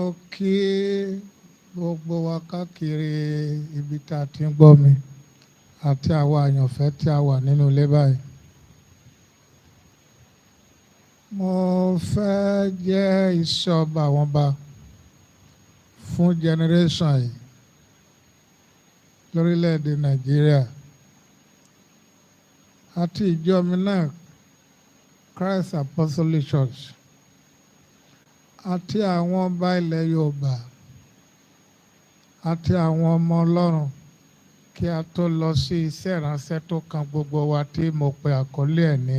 Mo kí gbogbo wa káàkiri ibi tí a ti ń gbọ́ mi àti àwa àyànfẹ́ tí a wà nínú ilé báyìí. Mo fẹ́ jẹ́ iṣẹ́ ọba àwọn ọba fún generation yìí lórílẹ̀‐èdè Nàìjíríà àti ìjọ mi náà, Christ Apostolic Church, àti àwọn ọba ilẹ̀ Yorùbá àti àwọn ọmọ Ọlọ́run, kí a tó lọ sí iṣẹ́ ìránṣẹ́ tó kan gbogbo wa tí mo pe àkọlé ẹ̀ ní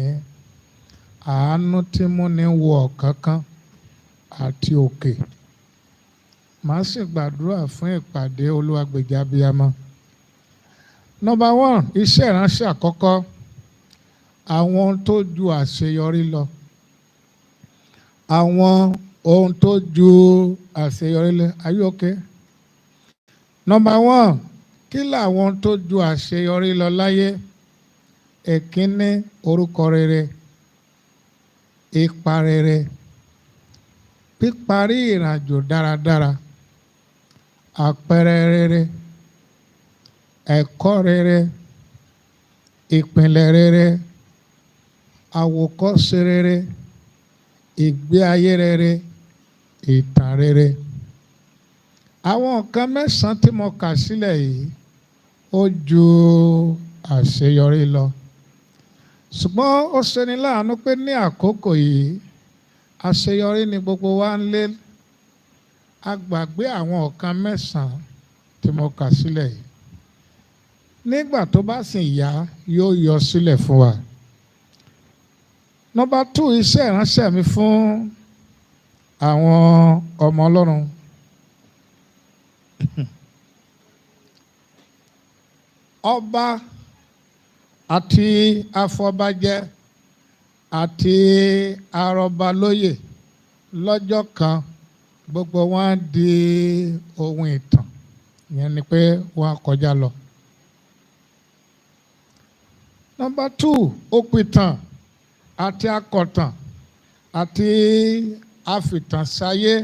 àánú tí múni wọ ọ̀kánkán àti òkè. Màá sì gbàdúrà fún ìpàdé Olúwagbèjà Abiyamọ. Number one, iṣẹ́ ìránṣẹ́ àkọ́kọ́, àwọn tó ju àṣeyọrí lọ. Àwọn ohun tó ju àṣeyọrí lọ. Are you okay? Number one, kí làwọn tó ju àṣeyọrí lọ láyé? Èkínní, orúkọ rere, ipa rere, píparí ìrìnàjò dáradára, àpẹẹrẹ rere, ẹ̀kọ́ rere, ìpìlẹ̀ rere, àwòkọ́ṣe rere, ìgbé ayé rere, ìtàn rere. Àwọn nǹkan mẹ́sàn-án tí mo kà sílẹ̀ yìí ó ju àṣeyọrí lọ. Ṣùgbọ́n ó ṣeni láàánú pé ní àkókò yìí, àṣeyọrí ni gbogbo wa ń lé. A gbàgbé àwọn nǹkan mẹ́sàn-án tí mo kà sílẹ̀ yìí. Nígbà tó bá sì yá, yóò yọ sílẹ̀ fún wa. Number two, iṣẹ́ ìránṣẹ́ mi fún àwọn ọmọ Ọlọ́run. Ọba àti afọbajẹ àti arọbalóyè lọ́jọ́ kan gbogbo wọn di ohun ìtàn, ìyẹn ni pé wọ́n kọjá lọ. Number two, òpìtàn àti akọ̀tàn àti afìtànsáyé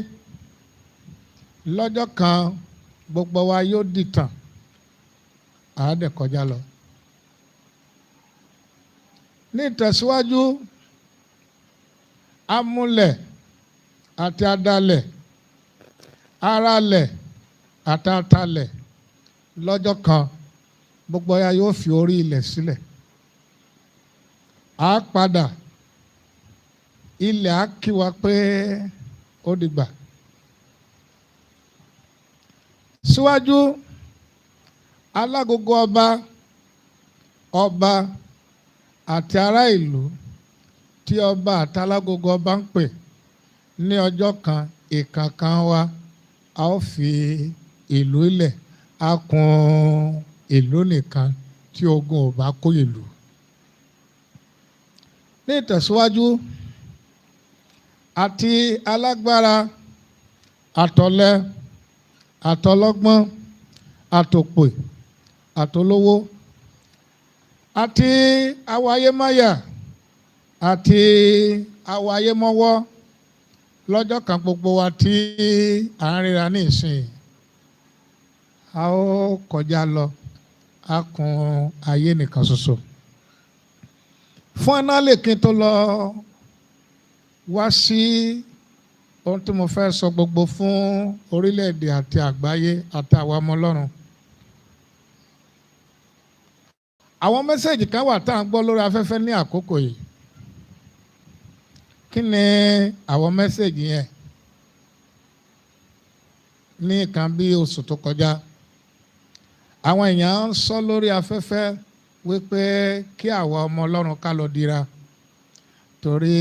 lọ́jọ́ kan gbogbo wa yóò dìtàn, àá dẹ̀ kọjá lọ. Ní ìtẹ̀síwájú, amúlẹ̀ àti adalẹ̀, aralẹ̀ àti atalẹ̀ lọ́jọ́ kan gbogbo wa yóò fi orí ilẹ̀ sílẹ̀. A padà, ilẹ̀ á kí wa pé ó dìgbà. Síwájú, alágogo ọba, ọba àti ará ìlú tí ọba àti alágogo ọba ń pè ní ọjọ́ kan, ìkànkan wa a ó fi ìlú ilẹ̀, a kún ìlú nìkan tí ogun ò bá kó ìlú. Ní ìtẹ̀síwájú, àti alágbára, àtọ̀lẹ, àtọlọ́gbọ́n, àtòpè, àtolówó, àti awayémáyà àti awayémọ́wọ́ lọ́jọ́ kan gbogbo wa tí à ń ríra ní ìsìn, a ó kọjá lọ, a kún ayé nìkan ṣoṣo. Fún aná lè kí n tó lọ wá sí ohun tí mo fẹ́ sọ gbogbo fún orílẹ̀-èdè àti àgbáyé àti àwa ọmọ Ọlọ́run. Àwọn message kan wà tá à ń gbọ́ lórí afẹ́fẹ́ ní àkókò yìí. Kí ni àwọn message yẹn? Ní nǹkan bí oṣù tó kọjá, àwọn èèyàn ń sọ lórí afẹ́fẹ́ wípé kí àwa ọmọ Ọlọ́run ká lọ dira torí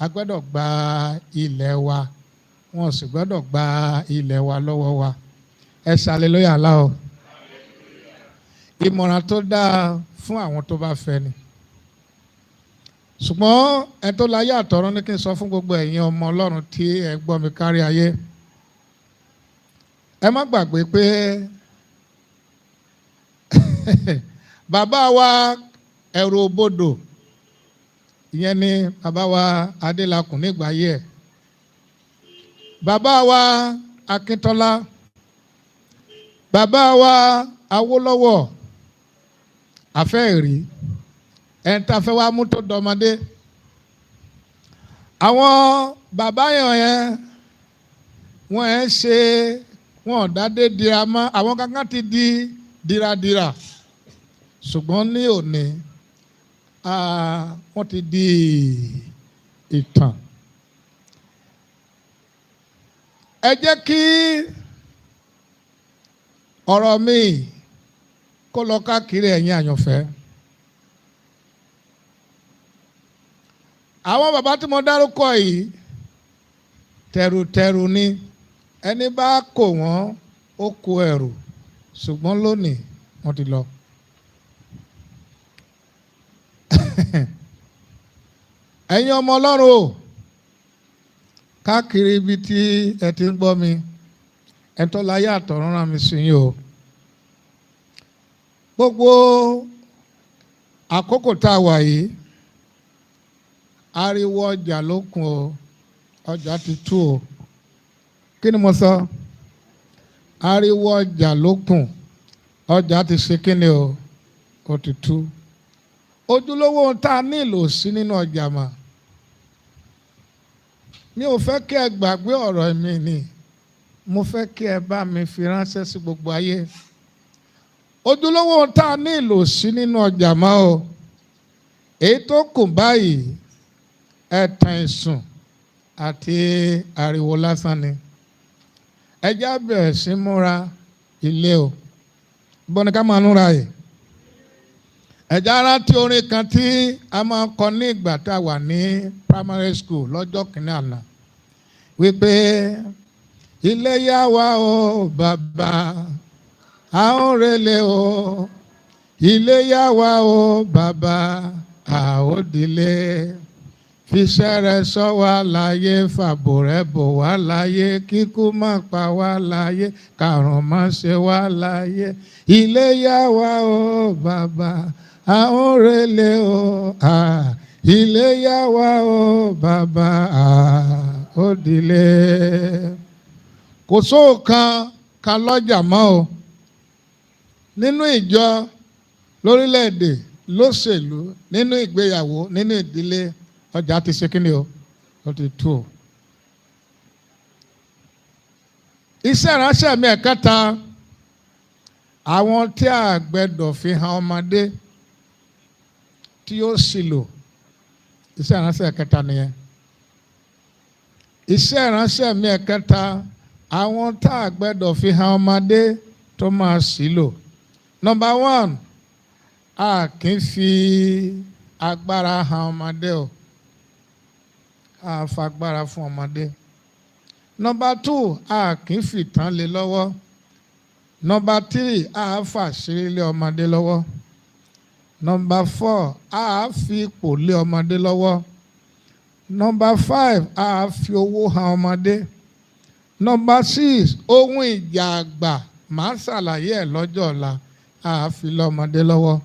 a gbọ́dọ̀ gba ilẹ̀ wa, wọn sì gbọ́dọ̀ gba ilẹ̀ wa lọ́wọ́ wa. Ẹ ṣe hallelujah ńlá o. Ìmọ̀ràn tó dáa fún àwọn tó bá fẹ́ ni. Ṣùgbọ́n ẹ tó láyé àtọ̀run ní kí n sọ fún gbogbo ẹ̀yin ọmọ Ọlọ́run tí ẹ gbọ́ mi kárí ayé. Ẹ má gbàgbé pé bàbá wa ẹ̀rù òbodò, ìyẹn ni bàbá wa Adélakùn nígbà ayé ẹ̀. Bàbá wa Akíntọ́lá, bàbá wa Awólọ́wọ̀, àfẹ́ẹ̀rí ẹni tá a fẹ́ wá mú tó dọmọdé. Àwọn bàbá yẹn, wọ́n ẹ̀ ṣe wọn ò dádé dira mọ́. Àwọn kankan ti di diradira, ṣùgbọ́n ní òní wọ́n ti di ìtàn. Ẹ jẹ́ kí ọ̀rọ̀ mi kó lọ káàkiri, ẹ̀yin àyànfẹ́. Àwọn bàbá tí mo dárúkọ yìí, tẹrùtẹrù ni. Ẹni bá kó wọn, ó kó ẹrù, ṣùgbọ́n lónìí wọ́n ti lọ. Ẹ̀yin ọmọ Ọlọ́run o, káàkiri ibi tí ẹ ti ń gbọ́ mi, ẹ tó láyé àtọ̀run rán mi sí yín o. Gbogbo àkókò tá a wà yìí, ariwo ọjà ló kún o. Ọjà ti tú o. Kí ni mo sọ? Ariwo ọjà ló kún. Ọjà ti ṣe kí ni o? Ó ti tú. Ojúlówó ohun tá a nílò sí nínú ọjà mà. Mi ò fẹ́ kí ẹ gbàgbé ọ̀rọ̀ mi ni. Mo fẹ́ kí ẹ bá mi fi ránṣẹ́ sí gbogbo ayé. Ojúlówó ohun tá a nílò sí nínú ọjà mọ́ o. Èyí tó kù báyìí, ẹ̀tàn ìsùn àti ariwo lásán ni. Ẹ já bẹ̀rẹ̀ sí múra ilé o. Bọ́ni ká máa núra yìí. Ẹ já rántí orin kan tí a máa ń kọ ní ìgbà tá a wà ní primary school lọ́jọ́ kìíní àná, wípé ilé yá wa o bàbá, a ó relé o. Ilé yá wa o bàbá, a ó dilé. Fiṣẹ́ rẹ sọ wá láyé, fàbò rẹ bò wá láyé, kíkú má pa wá láyé, kàrùn má ṣe wá láyé. Ilé yá wa o bàbá, a ó relé o. Ilé yá wa o bàbá, a ó dilé. Kò sóòkan kan lọ́jà mọ́ o. Nínú ìjọ, lórílẹ̀‐èdè, lóṣèlú, nínú ìgbéyàwó, nínú ìdílé, ọjà ti ṣe kíni o? Ó ti tú o. Iṣẹ́ ìránṣẹ́ mi ẹ̀kẹta, àwọn tí a gbẹ́dọ̀ fi hàn ọmọdé tí ó sì lò. Iṣẹ́ ìránṣẹ́ ẹ̀kẹta nìyẹn. Iṣẹ́ ìránṣẹ́ mi ẹ̀kẹta, àwọn tá a gbẹ́dọ̀ fi hàn ọmọdé tó máa sì lò. Number one, a kì í fi agbára hàn ọmọdé o. A fagbára fún ọmọdé. Number two, a kì í fìtàn lé lọ́wọ́. Number three, a fàṣírí lé ọmọdé lọ́wọ́. Number four, a fi ipò lé ọmọdé lọ́wọ́. Number five, a fi owó hàn ọmọdé. Number six, ohun ìjà àgbà, màá ṣàlàyé ẹ̀ lọ́jọ́ ọ̀la, a fi lé ọmọdé lọ́wọ́.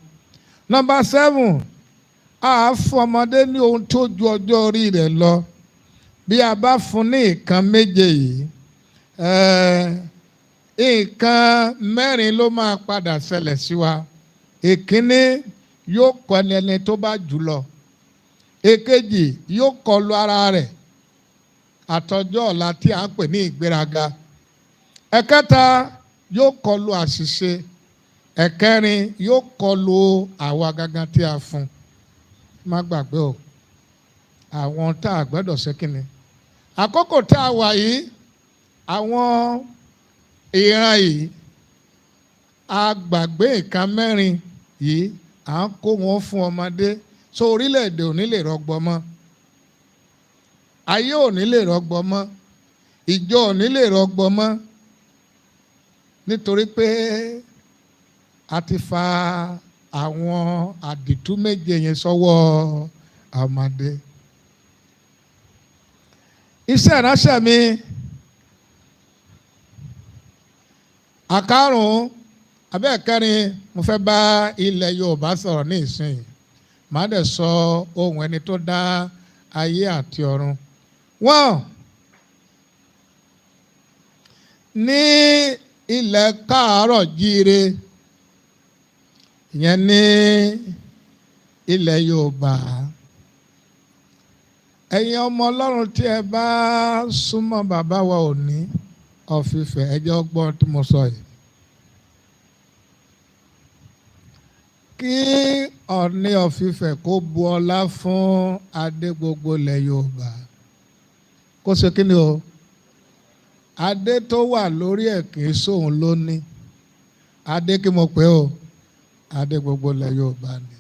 Number seven, a fún ọmọdé ní ohun tó ju ọjọ́ orí rẹ̀ lọ. Bí a bá fún ní nǹkan méje yìí, nǹkan mẹ́rin ló máa padà ṣẹlẹ̀ sí wa. Ìkíní, yóò kọ ẹni tó bá jù lọ. Èkejì, yóò kọlu ara rẹ̀ àtọjọ́ ọ̀la tí a ń pè ní ìgbéraga. Ẹ̀kẹta, yóò kọlu àṣìṣe. Ẹ̀kẹrin, yóò kọlu àwa gangan tí a fún. Má gbàgbé o, àwọn tá a gbọ́dọ̀ ṣe kíni. Àkókò tá a wà yìí, àwọn ìran yìí, a gbàgbé nǹkan mẹ́rin yìí, à ń kó wọn fún ọmọdé. So orílẹ̀-èdè ò ní lè rọgbọ mọ́, ayé ò ní lè rọgbọ mọ́, ìjọ ò ní lè rọgbọ mọ́, nítorí pé a ti fa àwọn àdìtú méje yẹn sọ́wọ́ ọmọdé. Iṣẹ́ ìránṣẹ́ mi àkàrùn abẹ́ẹ̀kẹrin, mo fẹ́ bá ilẹ̀ Yorùbá sọ̀rọ̀ ní ìsìn. Màá dẹ̀ sọ ohun ẹni tó dá ayé àti ọ̀run. Wọ́n Ní ilẹ̀ Káàárọ̀ Jíire, ìyẹn ní ilẹ̀ Yorùbá, ẹ̀yin ọmọ Ọlọ́run tí ẹ bá súnmọ́ bàbá wa Ọọ̀ni of Ifẹ̀, ẹ jẹ́ gbọ́ tí mo sọ yìí. Kí Ọọ̀ni of Ifẹ̀ kó bu ọlá fún adé gbogbo ilẹ̀ Yorùbá, kó ṣe kí ni o? Adé tó wà lórí ẹ̀ kì í sóun ló ní adé. Kí mo pè o? Adé gbogbo ilẹ̀ Yorùbá ni.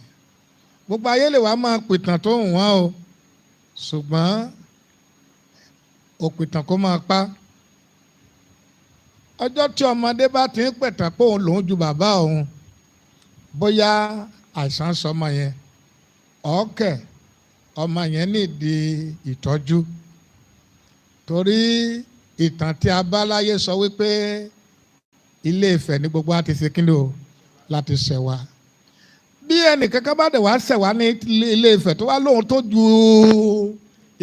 Gbogbo ayé lè wá máa pìtàn tó ń wọ́n o, ṣùgbọ́n òpìtàn kó máa pa. Ọjọ́ tí ọmọdé bá ti ń pẹ̀tàn pé òun lòún ju bàbá òun, bóyá àìsàn sọmọ yẹn ọ̀ọ́kẹ̀, ọmọ yẹn nídìí ìtọ́jú, torí ìtàn tí a bá láyé sọ wípé Ilé Ifẹ̀ ní gbogbo àti ṣe kíni o láti ṣẹ̀ wá. Bí ẹnìkankan bá dẹ̀ wá ṣẹ̀ wá ní Ilé Ifẹ̀ tó wá lóhun tó ju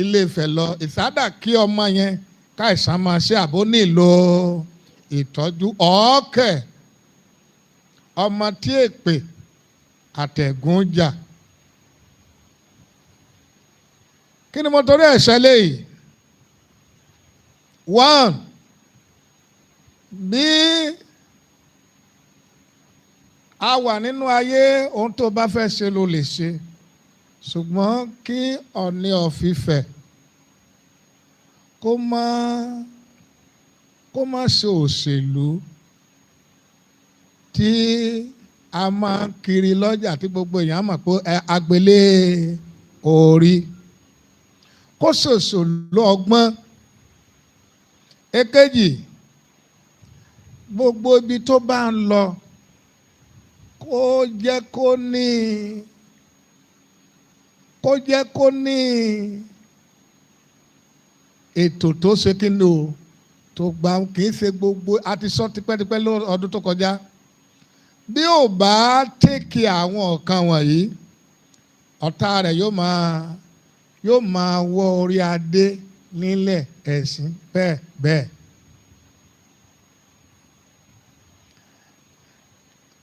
Ilé Ifẹ̀ lọ, ìsádà kí ọmọ yẹn káìsàn máa ṣe àbó nílò ìtọ́jú, ọ̀ọ́kẹ̀ ọmọ tí èpè àtẹ̀gùn jà. Kí ni mo torí ẹ̀ ṣẹlẹ̀ yìí? One, bí a wà nínú ayé, ohun tó bá fẹ́ ṣe ló lè ṣe, ṣùgbọ́n kí Ọọ̀ni of Ifẹ̀ kó má ṣe òṣèlú tí a máa ń kiri lọ́jà tí gbogbo èèyàn mọ̀ pé agbélé orí, kó ṣòṣèlú ọgbọ́n. Èkejì, gbogbo ibi tó bá ń lọ, kó jẹ́ kó ní ètò tó ṣe kí ni o tó gbà. Kì í ṣe gbogbo a ti sọ tipẹ́tipẹ́ lọ́dún tó kọjá. Bí ò bá tèkì àwọn ọ̀kan wọ̀nyí, ọ̀tá rẹ̀ yóò máa wọ́ orí adé nílẹ̀ ẹ̀sìn bẹ́ẹ̀ bẹ́ẹ̀.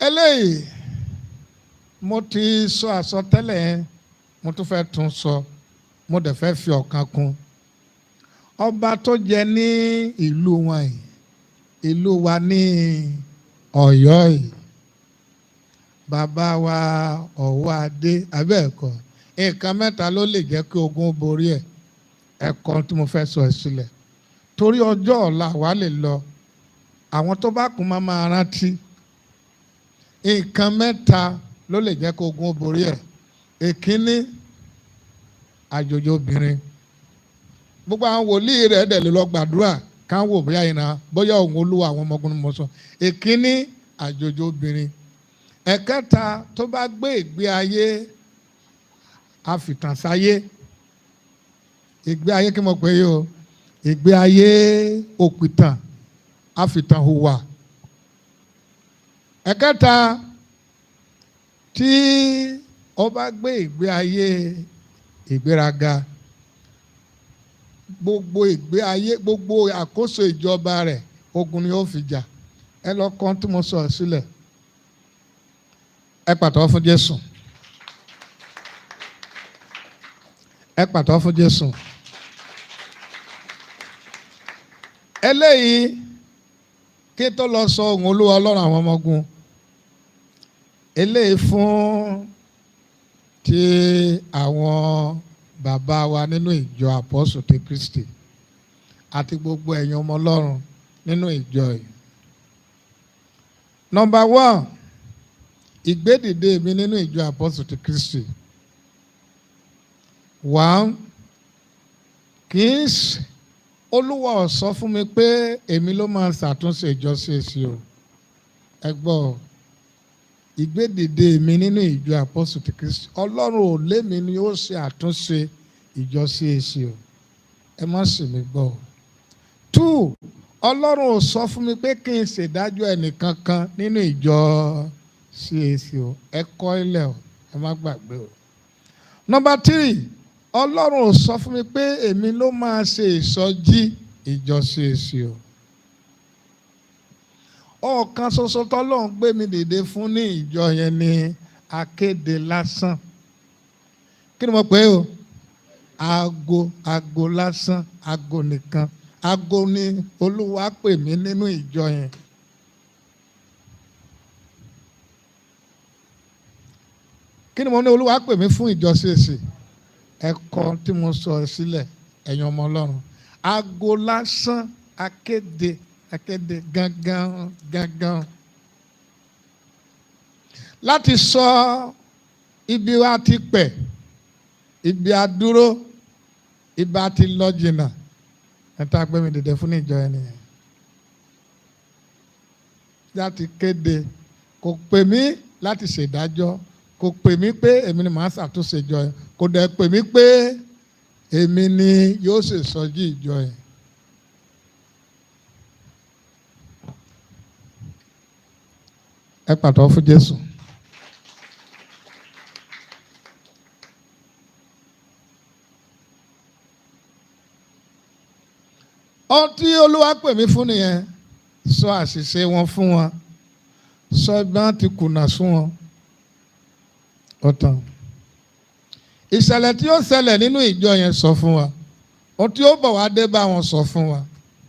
Eléyìí mo ti sọ àsọtẹ́lẹ̀ yẹn, mo tún fẹ́ tún sọ, mo dẹ̀ fẹ́ fi ọ̀kan kún. Ọba tó jẹ ní ìlú wọn yìí, ìlú wa ní Ọ̀yọ́ yìí, bàbá wa Ọ̀wọ́ Adé abẹ́ẹ̀kọ́, nǹkan mẹ́ta ló lè jẹ́ kí ogun borí ẹ̀. Ẹ̀kọ́ tí mo fẹ́ sọ ẹ̀ sílẹ̀ torí ọjọ́ ọ̀la wa lè lọ, àwọn tó bá kún máa rántí. Nǹkan mẹ́ta ló lè jẹ́ kí ogun borí ẹ̀. Èkíní, àjòjì obìnrin. Gbogbo àwọn wòlíì rẹ̀ dẹ̀ lè lọ gbàdúrà káwọn wò bóyá ìran bóyá òun Olúwa àwọn ọmọkùnrin mọ̀ sọ. Èkíní, àjòjì obìnrin. Ẹ̀kẹta, tó bá gbé ìgbé ayé àfìtànsáyé. Ìgbé ayé kí mo pè é o? Ìgbé ayé òpìtàn, àfìtàn hùwà. Ẹ̀kẹta, tí ó bá gbé ìgbé ayé ìgbéraga, gbogbo ìgbé ayé, gbogbo àkóso ìjọba rẹ̀, ogun ni ó fi jà. Ẹ lọ kàn tí mo sọ sílẹ̀. Ẹ pàtẹ́wọ́ fún Jésù. Ẹ pàtẹ́wọ́ fún Jésù. Eléyìí kí tó lọ sọ ohùn Olúwa Ọlọ́run àwọn ọmọ ogun. Eléyìí fún ti àwọn bàbá wa nínú ìjọ Àpọ́sù ti Kristi àti gbogbo ẹ̀yin ọmọ Ọlọ́run nínú ìjọ yìí. Number one, ìgbédìde mi nínú ìjọ Àpọ́sù ti Kristi. One, kì í ṣe Olúwa ò sọ fún mi pé èmi ló máa ṣàtúnṣe ìjọ CAC o. Ẹ gbọ́, ìgbédìde mi nínú ìjọ Àpọ́sù ti Kristi, Ọlọ́run ò lémi ni ó ṣe àtúnṣe ìjọ CAC o. Ẹ má sì mí gbọ́ o. Two, Ọlọ́run ò sọ fún mi pé kí n ṣèdájọ́ ẹnìkankan nínú ìjọ CAC o. Ẹ kọ́ ilẹ̀ o, ẹ má gbàgbé o. Number three, Ọlọ́run ò sọ fún mi pé èmi ló máa ṣe ìsọjí ìjọ CAC o. Ọ̀kan ṣoṣo tọ́lọ́run gbé mi dìde fún ní ìjọ yẹn ni akéde lásán. Kí ni mo pè é o? Aago, aago lásán, aago nìkan. Aago ni Olúwa pè mí nínú ìjọ yẹn. Kí ni mo ní Olúwa pè mí fún ìjọ CAC? Ẹ̀kọ́ tí mo sọ sílẹ̀, ẹ̀yin ọmọ Ọlọ́run. Aago lásán, akéde, akéde gangan gangan. Láti sọ ibi wa ti pẹ̀, ibi a dúró, ibi a ti lọ jìnnà. Ẹ tá a gbé mi dìde fún ìjọ yẹn nìyẹn. Láti kéde, kò pè mí láti ṣèdájọ́, kò pè mí pé èmi ni màá ṣàtúnṣe ìjọ yẹn, kò dẹ̀ pè mí pé èmi ni yóò ṣèsọjí ìjọ yẹn. Ẹ pàtó fún Jésù. Ohun tí Olúwa pè mí fún nìyẹn, sọ àṣìṣe wọn fún wọn, sọ bí wọ́n ti kùnà sún wọn. Ó tán. Ìṣẹ̀lẹ̀ tí ó ṣẹlẹ̀ nínú ìjọ yẹn sọ fún wa. Ohun tí ó bọ̀ wá dé bá wọn sọ fún wa.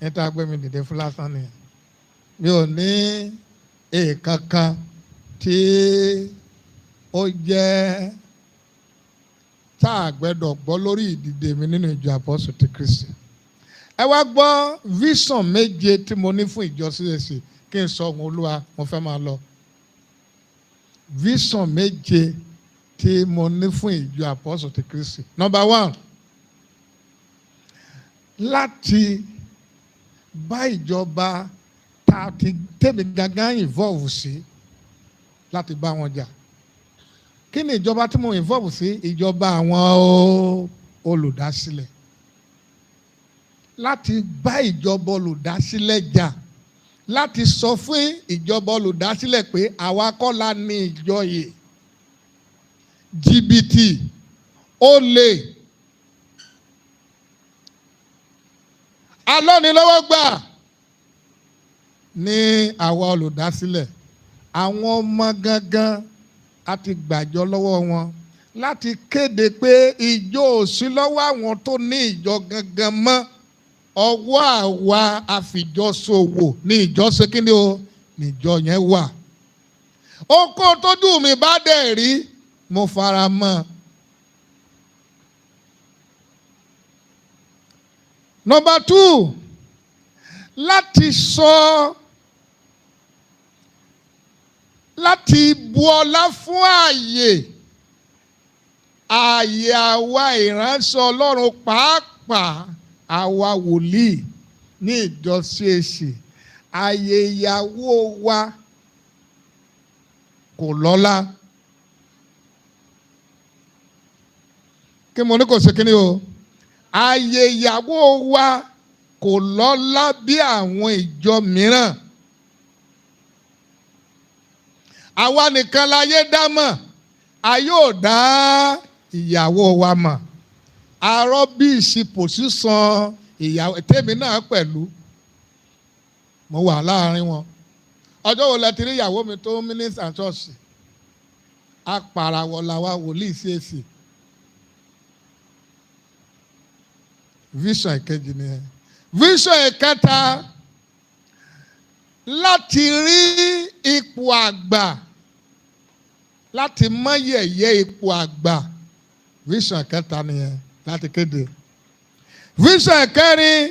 Níta gbé mi dìde fún lásán nìyẹn. Mi ò ní èèkàn kan tí ó jẹ́ tá a gbẹ́dọ̀ gbọ́ lórí ìdìde mi nínú ìjọ Àpọ́sù ti Kristi. Ẹ wá gbọ́ vision méje tí mo ní fún ìjọ CAC kí n sọ ohun Olúwa mo fẹ́ máa lọ. Vision méje tí mo ní fún ìjọ Àpọ́sù ti Kristi. Number 1, láti bá ìjọba tá a ti tẹ̀mí gangan involve sí, láti bá wọn jà. Kí ni ìjọba tí mo involve sí? Ìjọba àwọn olùdásílẹ̀. Láti bá ìjọba olùdásílẹ̀ jà, láti sọ fún ìjọba olùdásílẹ̀ pé àwa kọ́ la ní ìjọ yìí. Jìbìtì, olè, alọ́nilọ́wọ́gbà ní àwa olùdásílẹ̀. Àwọn ọmọ gangan a ti gbàjọ lọ́wọ́ wọn láti kéde pé ìjọ ò sí lọ́wọ́ àwọn tó ní ìjọ gangan mọ́. Ọwọ́ àwa àfìjọsòwò ní ìjọ ṣe kí ni o, níjọ yẹn wà. Oko tójú mi bá dẹ̀ rí, mo fara mọ́. Number 2, láti sọ, láti bu ọlá fún ààyè, ààyè àwa ìránṣẹ́ Ọlọ́run pàápàá àwa wòlíì ní ìjọ CAC, ààyè ìyàwó wa kò lọ́lá. Kí mo ní kò ṣe kíní o? Ààyè ìyàwó wa kò lọ́lá bí àwọn ìjọ mìíràn. Àwa nìkan láyé dá mọ̀, a yóò dá ìyàwó wa mọ̀. Arọ́ bí ìsìpò sísan ìyàwó tèmi náà pẹ̀lú. Mo wà láàrin wọn. Ọjọ́ wo lẹ ti rí ìyàwó mi tó mínísítà ṣọ́ọ̀ṣì? Apàràwọ̀ làwa wòlíì CAC. Vision ìkejì nìyẹn. Vision ìkẹta, láti rí ipò àgbà, láti mọ yẹ̀yẹ́ ipò àgbà. Vision kẹta nìyẹn láti kéde. Vision kẹrin,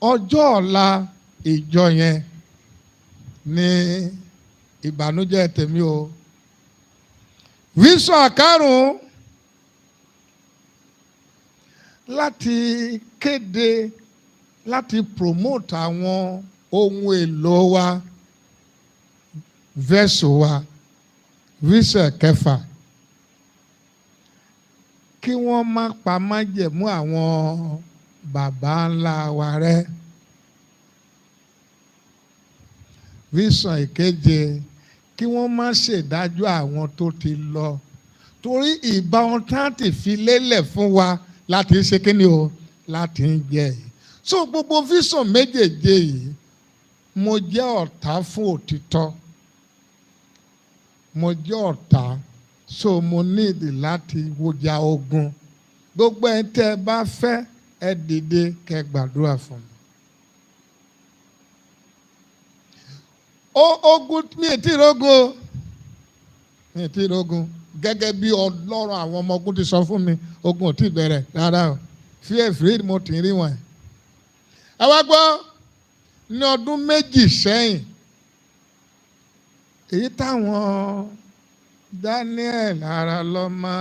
ọjọ́ ọ̀la ìjọ yẹn ní ìbànújẹ́ tèmi o. Vision karùn-ún, láti kéde, láti promote àwọn ohun èlò wa, vessel wa. Vision kẹfà, kí wọ́n má pa májẹ̀mú àwọn bàbá ńlá wa rẹ́. Vision ìkeje, kí wọ́n má ṣèdájọ́ àwọn tó ti lọ, torí ìbá wọn tá ti fi lélẹ̀ fún wa láti ṣe kíni o, láti ń jẹ yìí. So gbogbo vision méjèèjì yìí Mo jẹ́ ọ̀tá fún òtítọ́, mo jẹ́ ọ̀tá, so mo nídìí láti wọjà ogun. Gbogbo ẹ̀ tẹ́ ẹ bá fẹ́, ẹ dìde kẹ́ gbàdúrà fún mi. Ogun mi ì tí ì rógun o, mi ì tí ì rógun. Gẹ́gẹ́ bí Ọlọ́run àwọn ọmọ ogun ti sọ fún mi, ogun ò tí ì bẹ̀rẹ̀ rárá o. Fear free mo ti rí wọn. Ẹ wá gbọ́, ní ọdún 2 sẹ́yìn, èyí táwọn Daniel Aralọ́mọ,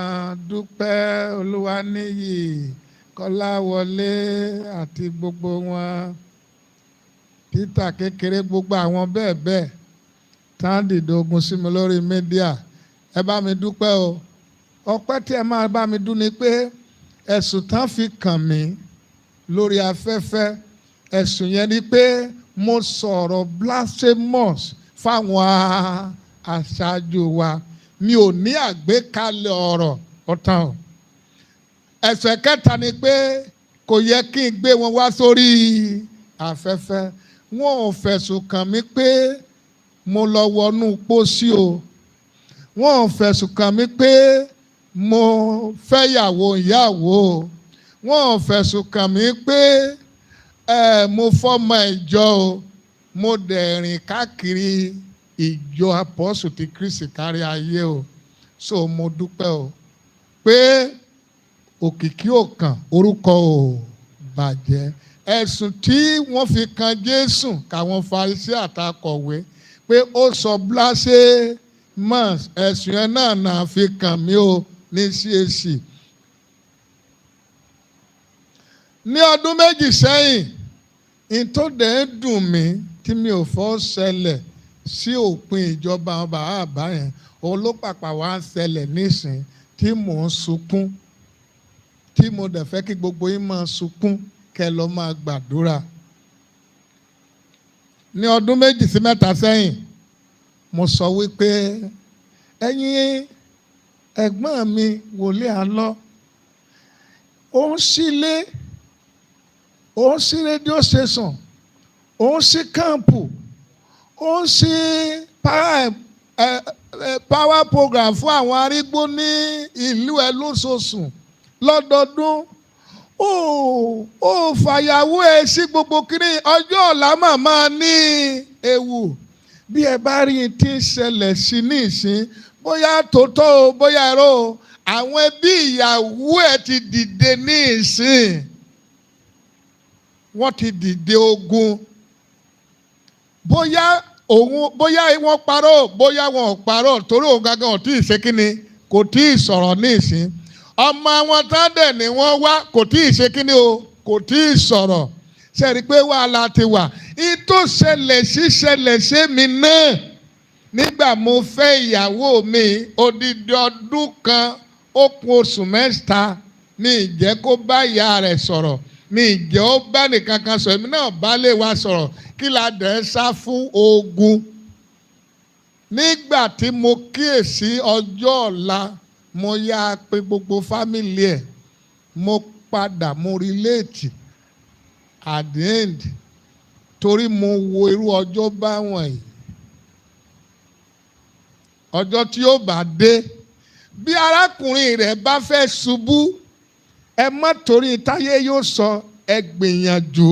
Dúpẹ́ Olúwaníyì, Kọ́láwọlé àti gbogbo wọn, Peter kékeré, gbogbo àwọn bẹ́ẹ̀ bẹ́ẹ̀ tá ń dìde ogun sí mi lórí media, ẹ bá mi dúpẹ́ o. Ọpẹ́ tí ẹ máa bá mi dún ni pé ẹ̀sùn tán fi kàn mí lórí afẹ́fẹ́, ẹ̀sùn yẹn ni pé mo sọ̀rọ̀ blasphemous fáwọn aṣáájú wa. Mi ò ní àgbékalẹ̀ ọ̀rọ̀ ọ̀tàn o. Ẹ̀sùn kẹta ni pé kò yẹ kí n gbé wọn wá sórí afẹ́fẹ́. Wọn ò fẹ̀sùn kàn mí pé mo lọ wọnú pósí o. Wọn ò fẹ̀sùn kàn mí pé mo fẹ́yàwó ìyàwó o. Wọn ò fẹ̀sùn kàn mí pé mo fọ́mọ ìjọ o. Mo dẹ̀ rìn káàkiri ìjọ Apọ́sù ti Kristi kárí ayé o. So mo dúpẹ́ o pé òkìkí ò kàn, orúkọ ò bàjẹ́. Ẹ̀sùn tí wọ́n fi kan Jésù káwọn Farisí àtakọ̀wé pé ó sọ blasphemous, ẹ̀sùn yẹn náà fi kàn mí o ní CAC. Ní ọdún 2 sẹ́yìn, ìtòdè ń dùn mí tí mi ò fọ́ ṣẹlẹ̀ sí òpin ìjọba àwọn bàbá àbá yẹn, òun ló pàpà wá ń ṣẹlẹ̀ nísìn tí mò ń sunkún, tí mo dẹ̀ fẹ́ kí gbogbo yín máa sunkún kẹ́ lọ máa gbàdúrà. Ní ọdún 2 sí 3 sẹ́yìn, mo sọ wípé ẹ̀yin ẹ̀gbọ́n mi wòlíì Àlọ́, ó ń sílé, ó ń sí rédíò station, ó ń sí kámpù, ó ń sí power program fún àwọn arígbó ní ìlú ẹ lóṣooṣù lọ́dọọdún. Ó fàyàwó ẹ sí gbogbo kiri, ọjọ́ ọ̀la màmá ní ewu. Bí ẹ bá rí i tí ń ṣẹlẹ̀ sí ní ìsín, bóyá tòótọ́ o, bóyá irọ́ o, àwọn ẹbí ìyàwó ẹ ti dìde ní ìsín. Wọ́n ti dìde ogun. Bóyá òun, bóyá wọ́n parọ́, bóyá wọn ò parọ́, torí òun gangan ò tí ì ṣe kíni, kò tí ì sọ̀rọ̀ ní ìsín. Ọmọ wọn tán dẹ̀ ni wọ́n wá, kò tí ì ṣe kíni o, kò tí ì sọ̀rọ̀. Ṣé rí i pé wàhálà ti wà? Ìtò ṣẹlẹ̀ sí ṣẹlẹ̀ sí mi náà. Nígbà mo fẹ́ ìyàwó mi, odidi ọdún kan ó kù oṣù 3, mi ì jẹ́ kó bá ìyá rẹ̀ sọ̀rọ̀, mi ì jẹ́ ó bá nìkan kan sọ̀rọ̀, èmi náà bá lè wa sọ̀rọ̀, kí la dẹ̀ ń sá fún ogun. Nígbà tí mo kíyèsí ọjọ́ ọ̀la, mo yá pé gbogbo fámìlì ẹ̀, mo padà mo relate at the end, torí mo wo irú ọjọ́ báwọn yìí. Ọjọ́ tí ó bá dé, bí arákùnrin rẹ̀ bá fẹ́ ṣubú, ẹ má torí táyé yóò sọ, ẹ gbìyànjú.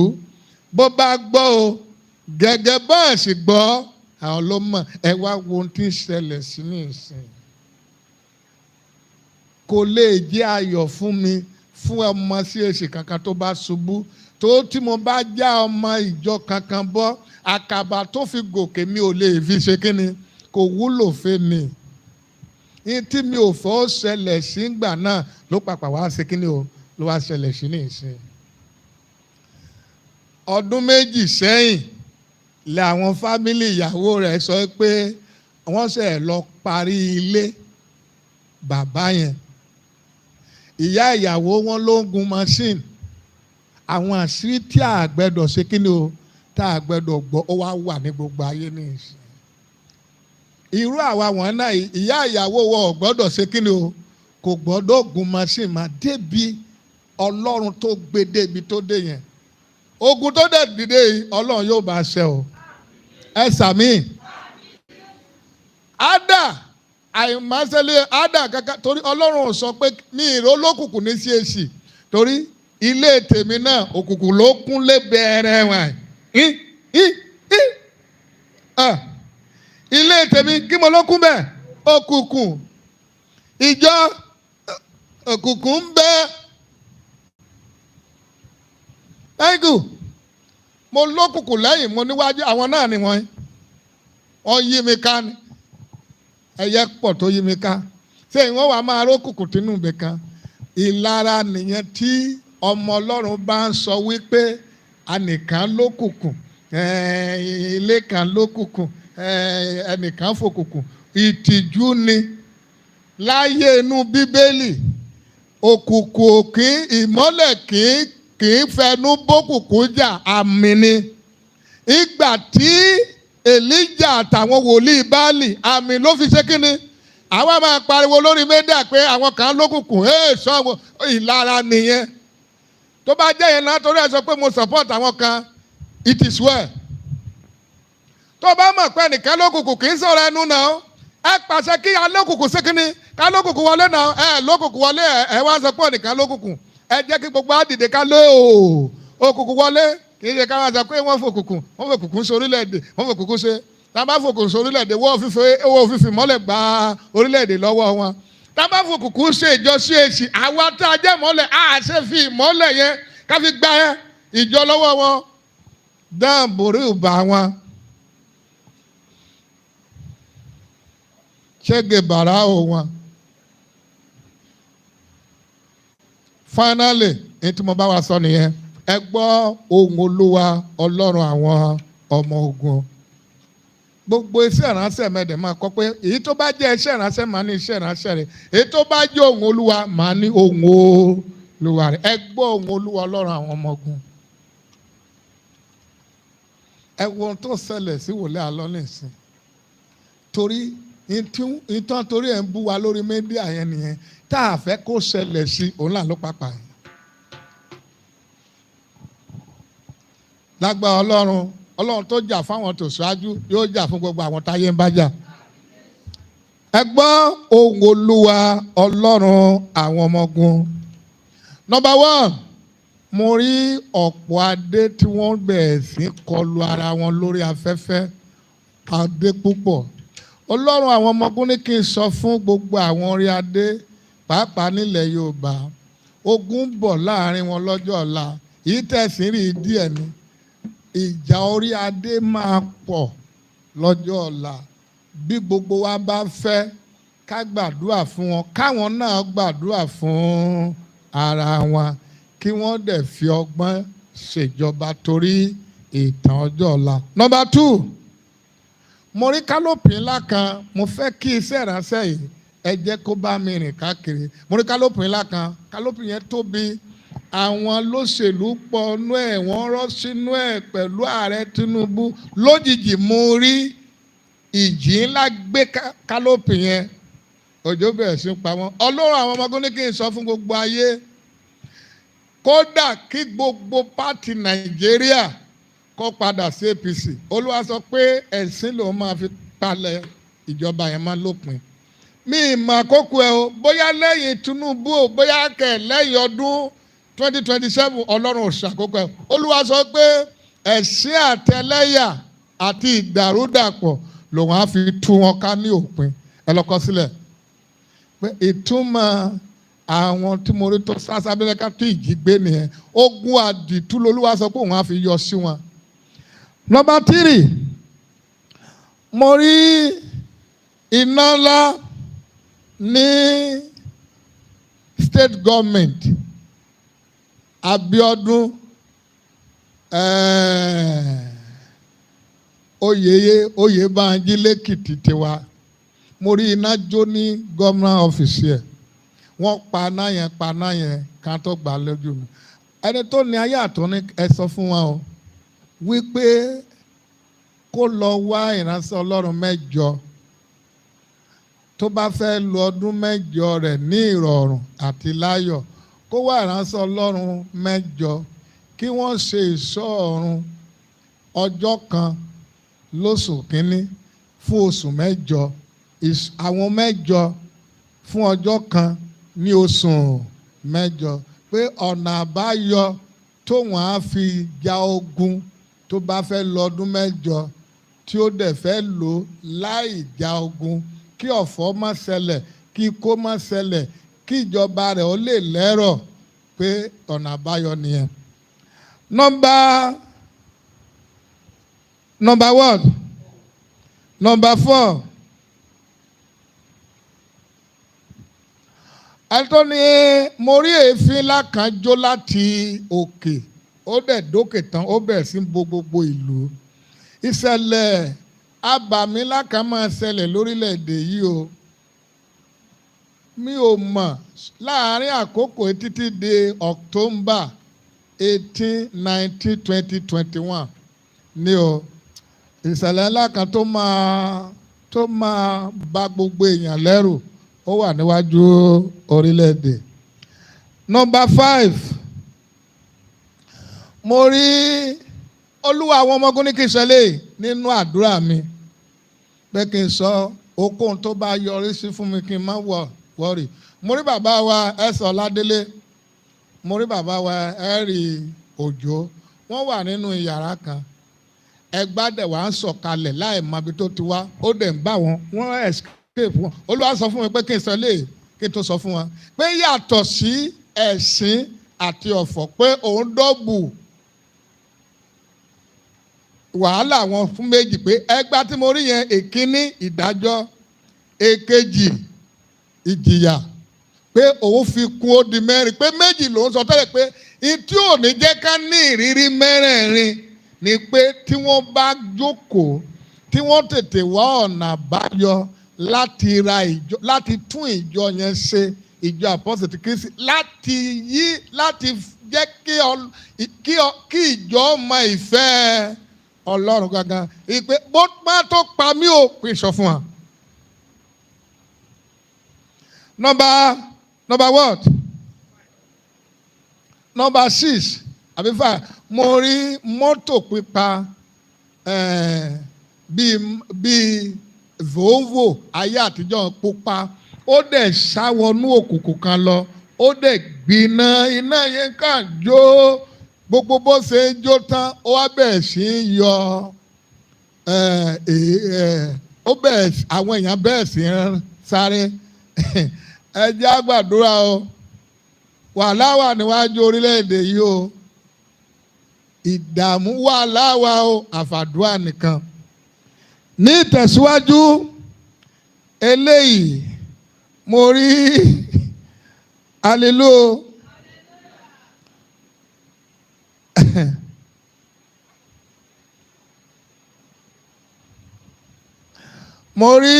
Bó bá gbọ́ o, gẹ́gẹ́ bá ẹ̀ sì gbọ́, àwọn ló mọ̀. Ẹ wá wo ohun tí ń ṣẹlẹ̀ sí ní ìsìn. Kò lè jẹ́ ayọ̀ fún mi fún ọmọ CAC kankan tó bá ṣubú. Tó tí mo bá já ọmọ ìjọ kankan bọ́, àkàbà tó fi gòkè mi ò lè fi ṣe kíni, kò wúlò fún mi. Ní tí mi ò fọ́ ṣẹlẹ̀ sí ìgbà náà ló pàpà wá ṣe kíni o, ló wá ṣẹlẹ̀ sí ní ìsìn. Ọdún 2 sẹ́yìn lẹ àwọn fámìlì ìyàwó rẹ̀ sọ pé wọ́n ṣe lọ parí ilé bàbá yẹn. Ìyá ìyàwó wọn ló ń gun machine. Àwọn àṣírí tí a gbẹ́dọ̀ ṣe kíni o, tá a gbẹ́dọ̀ gbọ́, ó wá wà ní gbogbo ayé ní ìsìn. Irú àwa wọn náà, ìyá ìyàwó wọn ò gbọ́dọ̀ ṣe kíni o, kò gbọ́dọ̀ gun machine mà débi Ọlọ́run tó gbé débi tó dé yẹn. Ogun tó dẹ̀ dìde yìí, Ọlọ́run yóò bá ṣe o. Ẹ sàmì. Ádà àìmásẹ́lẹ̀ ádà kankan, torí Ọlọ́run ò sọ pé mi ìró lókùnkùn ní CAC, torí ilé tèmi náà òkùnkùn ló kúnlé bẹ̀rẹ̀ wọn. Ilé tèmi kí mo ló kún bẹ́ẹ̀, òkùnkùn. Ìjọ òkùnkùn ń bẹ. Thank you. Mo lókùnkùn lẹ́yìn, mo níwájú, àwọn náà ni wọ́n yí mi ká ni. Ẹyẹ pọ̀ tó yí mi ká. Ṣé ìwọ́n wàá máa rókùnkùn tínú ibì kan? Ìlara nìyẹn tí ọmọ Ọlọ́run bá ń sọ wípé anìkan lókùnkùn, ilé kan lókùnkùn, ẹnìkan fòkùnkùn. Ìtìjú ni. Láyé inú Bíbélì, òkùnkùn kì í, ìmọ́lẹ̀ kì í fẹnu bókùnkùn jà, àmì ni. Ìgbà tí Èlíjà àtàwọn wòlíì Báálì, àmì ló fi ṣe kíni. Àwa máa pariwo lórí media pé àwọn kan lókùnkùn, sọ ìlara nìyẹn. Tó bá jẹ́ yẹn náà, torí ẹ sọ pé mo support àwọn kan, it is well. Tó bá mọ̀ pé ẹnìkan lókùnkùn, kì í sọ̀rọ̀ ẹnu náà. Ẹ pàṣẹ kí alókùnkùn ṣe kíni, kálókùnkùn wọlé náà. Ẹ lókùnkùn wọlé, ẹ wá sọ pé ẹnìkan lókùnkùn. Ẹ jẹ́ kí gbogbo àdìdè ká lé o òkùnkùn wọlé. Kì í ṣe ká wá sọ pé wọ́n fòkùnkùn, wọ́n fòkùnkùn ṣe orílẹ̀-èdè, wọ́n fòkùnkùn ṣe. Tá a bá fòkùnkùn ṣe orílẹ̀-èdè, wọ́n fífi mọ́lẹ̀ gba orílẹ̀-èdè lọ́wọ́ wọn. Tá a bá fòkùnkùn ṣe ìjọ CAC, àwa tá a jẹ́ mọ́lẹ̀, á ṣe fi ìmọ́lẹ̀ yẹn ká fi gba ìjọ lọ́wọ́ wọn. Dáàbòrò bá wọn. Ṣége bàrà ò wọn. Finally, ní tí mo bá wa sọ nìyẹn. Ẹ gbọ́ ohùn Olúwa Ọlọ́run àwọn ọmọ ogun. Gbogbo iṣẹ́ ìránṣẹ́ mẹ́dẹ̀ máa kọ́ pé èyí tó bá jẹ́ iṣẹ́ ìránṣẹ́ máa ní iṣẹ́ ìránṣẹ́ rẹ̀, èyí tó bá jẹ́ ohùn Olúwa máa ní ohùn Olúwa rẹ̀. Ẹ gbọ́ ohùn Olúwa Ọlọ́run àwọn ọmọ ogun. Ẹ wo ohun tó ṣẹlẹ̀ sí wòlíì Àlọ́ nìsín. Torí ìtàn, torí ẹ̀ ń bú wa lórí media yẹn nìyẹn, tá a fẹ́ kó ṣẹlẹ̀ sí òun là ló pàpà yẹn. Lágbára Ọlọ́run, Ọlọ́run tó jà fáwọn tó ṣáájú yóò jà fún gbogbo àwọn táyé ń bá jà. Ẹ gbọ́ ohùn Olúwa Ọlọ́run àwọn ọmọ ogun. Number 1, mo rí ọ̀pọ̀ adé tí wọ́n bẹ̀rẹ̀ sí kọlu ara wọn lórí afẹ́fẹ́, adé púpọ̀. Ọlọ́run àwọn ọmọ ogun ní kí n sọ fún gbogbo àwọn orí adé, pàápàá nílẹ̀ Yorùbá, ogun ń bọ̀ láàrin wọn lọ́jọ́ ọ̀la. Èyí tẹ̀sí rí díẹ̀ ni. Ìjà orí adé máa pọ̀ lọ́jọ́ ọ̀la. Bí gbogbo wa bá fẹ́ ká gbàdúrà fún wọn, káwọn náà gbàdúrà fún ara wọn, kí wọ́n dẹ̀ fi ọgbọ́n ṣèjọba torí ìtàn ọjọ́ ọ̀la. Number 2, mo rí kálópì ńlá kan. Mo fẹ́ kí iṣẹ́ ìránṣẹ́ yìí ẹ jẹ́ kó bá mi rìn káàkiri. Mo rí kálópì ńlá kan, kálópì yẹn tóbi. Àwọn lóṣèlú pọ̀ nú ẹ̀, wọ́n rọ́ sínú ẹ̀ pẹ̀lú ààrẹ Tinubu. Lójijì mo rí ìjì ńlá gbé kálópì yẹn, òjò bẹ̀rẹ̀ sí pa wọ́n. Ọlọ́run àwọn ọmọ ogun ní kí n sọ fún gbogbo ayé, kódà kí gbogbo pátì Nàìjíríà kó padà sí APC. Olúwa sọ pé ẹ̀sìn lòun máa fi palẹ̀ ìjọba yẹn máa lópin. Mi ìmọ̀ àkókò ẹ̀ o, bóyá lẹ́yìn Tinubu o, bóyá kẹ̀ lẹ́yìn ọdún 2027, Ọlọ́run ò ṣàkókò ẹ̀. Olúwa sọ pé ẹ̀sìn àtẹlẹ́yà àti ìdàrúdàpọ̀ lòun á fi tú wọn ká ní òpin. Ẹ lọ kọ sílẹ̀ pé ìtumọ̀ àwọn tí mo rí tó sásábẹ́lẹ́ ká tó ìjì gbé nìyẹn. Ogun àdìtú lolúwa sọ pé òun á fi yọ sí wọn. Number 3, mo rí iná ńlá ní state government Abiodun Oyèbánjí lẹ́kìtì tiwa. Mo rí iná jó ní gómìnà ọ́fíìsì ẹ̀. Wọ́n pa iná yẹn ká tó gbà lójú mi. Ẹni tó ní ayé àtọ́ ní ẹ sọ fún wa o wípé kó lọ wá ìránṣẹ́ Ọlọ́run mẹ́jọ tó bá fẹ́ lo ọdún mẹ́jọ rẹ̀ ní ìrọ̀rùn àti láyọ̀, kó wá ìránṣẹ́ Ọlọ́run mẹ́jọ kí wọ́n ṣe ìṣọ́ ọ̀run ọjọ́ kan lóṣù kínní fún oṣù 8, àwọn 8 fún ọjọ́ kan ní oṣù 8, pé ọ̀nà àbáyọ tóun á fi ja ogun tó bá fẹ́ lọ ọdún 8 tí ó dẹ̀ fẹ́ lò láì ja ogun, kí ọ̀fọ̀ má ṣẹlẹ̀, kí ikó má ṣẹlẹ̀, kí ìjọba rẹ̀ ó lè lẹ́rọ̀, pé ọ̀nà àbáyọ nìyẹn. Number what? Number 4. Ẹni ní mo rí èéfín ńlá kan jó láti òkè, ó dẹ̀ dókè tán, ó bẹ̀rẹ̀ sí bo gbogbo ìlú. Ìṣẹ̀lẹ̀ abàmì ńlá kan máa ṣẹlẹ̀ lórílẹ̀‐èdè yìí o. Mi ò mọ̀ láàárín àkókò títí di October 18, 19, 20, 21 ní o. Ìṣẹ̀lẹ̀ ńlá kan tó máa bà gbogbo èèyàn lẹ́rù, ó wà níwájú orílẹ̀-èdè. Number 5, mo rí Olúwa àwọn ọmọ ogun ní kí n sọ eléyìí nínú àdúrà mi, pé kí n sọ okòhun tó bá yọrí sí fún mi, kí n má worry. Mo rí bàbá wa Ẹ̀sọ́ Ọládélé, mo rí bàbá wa Ẹ̀rì Òjó, wọ́n wà nínú yàrá kan. Ẹgbà dẹ̀ wá ń sọ̀kalẹ̀ láì mọ ibi tó ti wá, ó dẹ̀ ń bá wọn, wọ́n escape wọn. Olúwa sọ fún mi pé kí n sọ eléyìí, kí n tó sọ fún wọn pé yàtọ̀ sí ẹ̀sín àti ọ̀fọ̀, pé òun double wàhálà wọn fún méjì, pé ẹgbà tí mo rí yẹn, èkíní ìdájọ́, èkejì ìjìyà, pé òun fi kún, ó di mẹ́rin, pé méjì lòún sọ tẹ́lẹ̀, pé ìtí ò ní jẹ́ ká ní ìrírí mẹ́rẹ̀ẹ̀rin ni pé tí wọ́n bá jókòó, tí wọ́n tètè wá ọ̀nà àbáyọ láti ra ìjọ, láti tún ìjọ yẹn ṣe, ìjọ Àpọ́sítélì Kristi, láti yí, láti jẹ́ kí ìjọ mọ ìfẹ́ Ọlọ́run gangan, ìpè bó má tó pa mí ò pè sọ fún wa. Number what? Number 6 àbí 5, mo rí mọ́tò pípa bíi Volvo ayé àtijọ́ pupa, ó dẹ̀ sáwọnú òkùnkùn kan lọ, ó dẹ̀ gbiná, iná yẹn kàn jó. Gbogbo bó ṣe ń jó tán, ó wá bẹ̀rẹ̀ sí í yọ, ó bẹ̀rẹ̀, àwọn èèyàn bẹ̀rẹ̀ sí í sáré. Ẹ jẹ́ á gbàdúrà o. Wàhálà wà níwájú orílẹ̀-èdè yìí o, ìdààmú wà láwa o, àfàdúrà nìkan. Ní ìtẹ̀síwájú eléyìí, mo rí, hallelujah, mo rí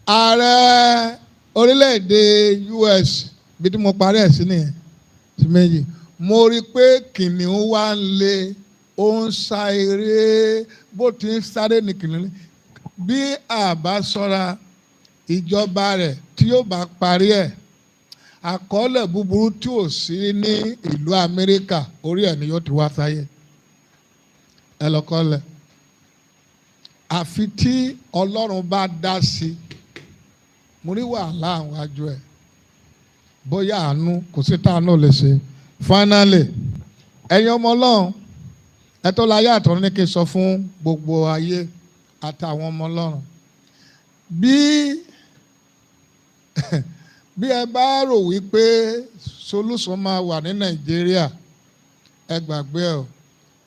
ààrẹ orílẹ̀-èdè US, bí tí mo parí ẹ̀ sí nìyẹn sí méjì. Mo rí i pé kìnìún wá ń lé, ó ń sá eré, bó ti ń sáré ní kìnìún. Bí a bá ṣọ́ra, ìjọba rẹ̀ tí yóò bá parí ẹ̀, àkọọ́lẹ̀ búburú tí ò sí ní ìlú Amẹ́ríkà, orí ẹ̀ ni yóò ti wá sáyé. Ẹ lọ́kọ́lẹ̀, àfi tí Ọlọ́run bá dá sí. Mo rí wàhálà àwọn àjọ ẹ̀, bóyá àánú kò sí táànù lè ṣe. Finally, ẹ̀yin ọmọ Ọlọ́run, ẹ tó láyé àtọ̀run ní kí n sọ fún gbogbo ayé àtàwọn ọmọ Ọlọ́run, bí ẹ bá rò wípé solution máa wà ní Nàìjíríà, ẹ gbàgbé ẹ o.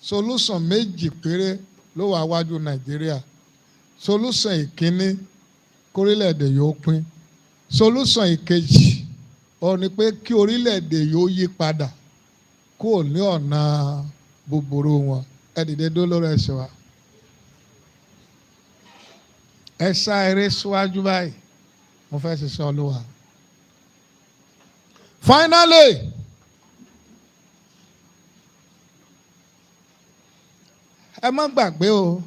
Solution méjì péré ló wà wájú Nàìjíríà. Solution ìkíní, kórílẹ̀-èdè yóò pín. Solution ìkejì ó ní pé kí orílẹ̀-èdè yóò yí padà kúrò ní ọ̀nà búburú wọn. Ẹ dìde dó lórí ẹsẹ̀ wa. Ẹ sá eré síwájú báyìí, mo fẹ́ ṣiṣẹ́ Olúwa. Finally, ẹ má gbàgbé o,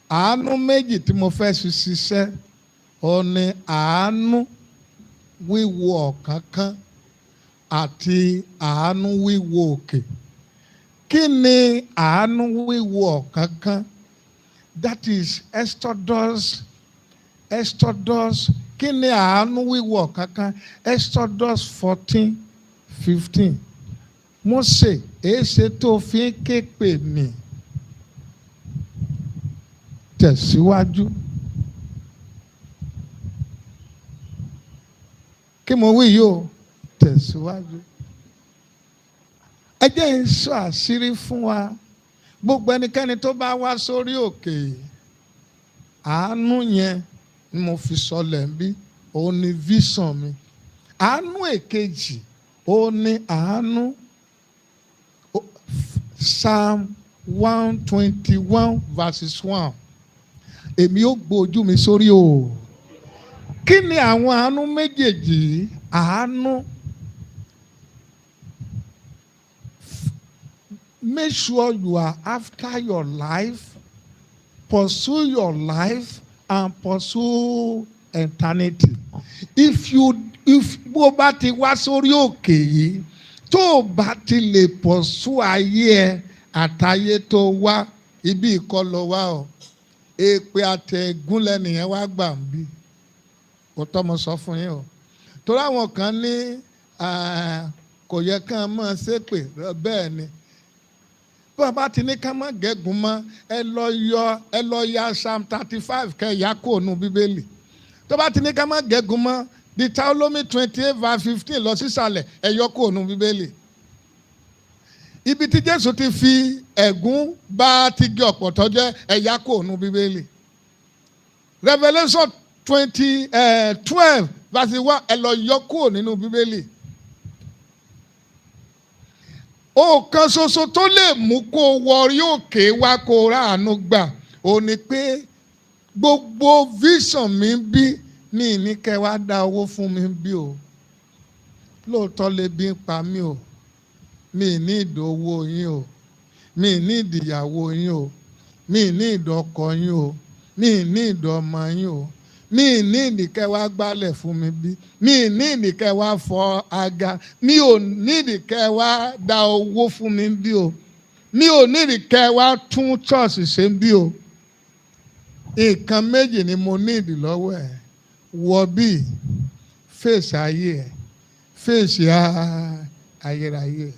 àánú méjì tí mo fẹ́ fi ṣiṣẹ́ ó ní àánú wíwo ọ̀kánkán àti àánú wíwo òkè. Kí ni àánú wíwo ọ̀kánkán? That is Exodus. Kí ni àánú wíwo ọ̀kánkán? Exodus 14:15. Mósè, èéṣe tó fi ń ké pè mí? Tẹ̀síwájú. Kí mo wí yìí o, tẹ̀síwájú. Ẹ jẹ́ n sọ àṣírí fún wa. Gbogbo ẹnikẹ́ni tó bá wá sórí òkè, àánú yẹn ni mo fi sọlẹ̀ ń bí, òun ni vision mi. Àánú èkejì, òun ni àánú Psalm 121 verses 1. Èmi ó gbójú mi sórí o. Kí ni àwọn àánú méjèèjì yìí? Àánú, make sure you are after your life, pursue your life and pursue eternity. If bó bá ti wá sórí òkè yìí, tó o bá ti lè pursue ayé ẹ àtayé tó wá, ibi ìkọlọ wá o. Èpè àtẹ̀gún lẹ́nìyẹn wá gbà ń bí. Kò tọ́ mo sọ fún yín o. Torí àwọn kan ní kò yẹ kán máa ṣépè bẹ́ẹ̀ ni. Bí wọ́n bá ti ní ká má gégùn mọ́, ẹ lọ yọ, ẹ lọ ya Psalm 35 kẹ́ ẹ yá kó nu Bíbélì. Tó bá ti ní ká má gégùn mọ́, Deuteronomy 28 verse 15 lọ sísàlẹ̀, ẹ yọ kó nu Bíbélì. Ibi tí Jésù ti fi ẹ̀gún bá ti gé ọ̀pọ̀tọ́ jẹ́, ẹ yá kó nu Bíbélì. Revelation 20 12 verse 1, ẹ lọ yọ kúrò nínú Bíbélì. Ọ̀kan ṣoṣo tó lè mú kó wọ orí òkè wá kó ráàánú gbà ó ní pé gbogbo vision mi bí mi ní kẹ́ wá dá owó fún mi bí o. Lóòótọ́ lè bí ń pa mí o. Mi ní ìdówó yín o. Mi ní ìdìyàwó yín o. Mi ní ìdọkọ yín o. Mi ní ìdọmọ yín o. Mi ní ìdíkẹ́ wá gbálẹ̀ fún mi bí. Mi ní ìdíkẹ́ wá fọ aga. Mi ò ní ìdíkẹ́ wá dá owó fún mi bí o. Mi ò ní ìdíkẹ́ wá tún church ṣe bí o. Nǹkan méjì ni mo ní ìdí lọ́wọ́ ẹ̀. Wọ bí fèsì ayé ẹ̀, fèsì ayérayé ẹ̀.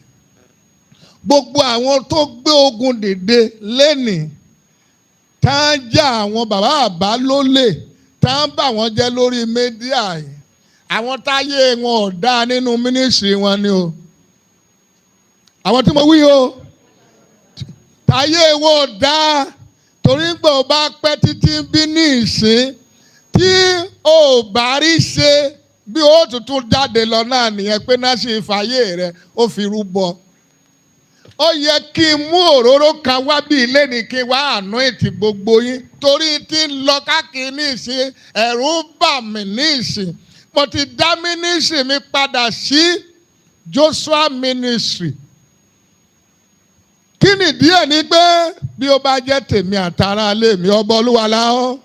Gbogbo àwọn tó gbé ogun dìde lénìí, tá ń já àwọn bàbá àbá lólè, tá ń bà wọ́n jẹ́ lórí media yìí, àwọn táyé wọn ò dáa nínú ministry wọn ni o. Àwọn tí mo wí o, táyé wọn ò dáa, torí pé o bá pẹ́ títí bí ní ìsín tí o bá rí ṣe bí o tuntun jáde lọ náà nìyẹn pé náà ṣe fàyè rẹ ó fi rúbọ. Ó yẹ kí n mú òróró kan wá bí ilé ní kí n wá anoint gbogbo yín, torí tí ń lọ káàkiri ní ìsín, ẹ̀rù bà mí ní ìsín. Mo ti dá ministry mi padà sí Joshua Ministry. Kí nìdí ẹ̀ ni pé bí ó bá jẹ́ tèmi àtàrà ilé mi, ọba Olúwa la ọ́.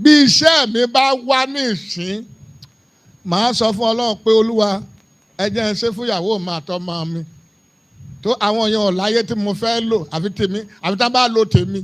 Bí iṣẹ́ mi bá wá ní ìsín, màá sọ fún Ọlọ́run pé Olúwa, ẹ jẹ́ n ṣe fún ìyàwó mi àtọmọ mi. Tó àwọn yẹn ò láyé tí mo fẹ́ lò àfi tèmi, àfi tá bá lo tèmi.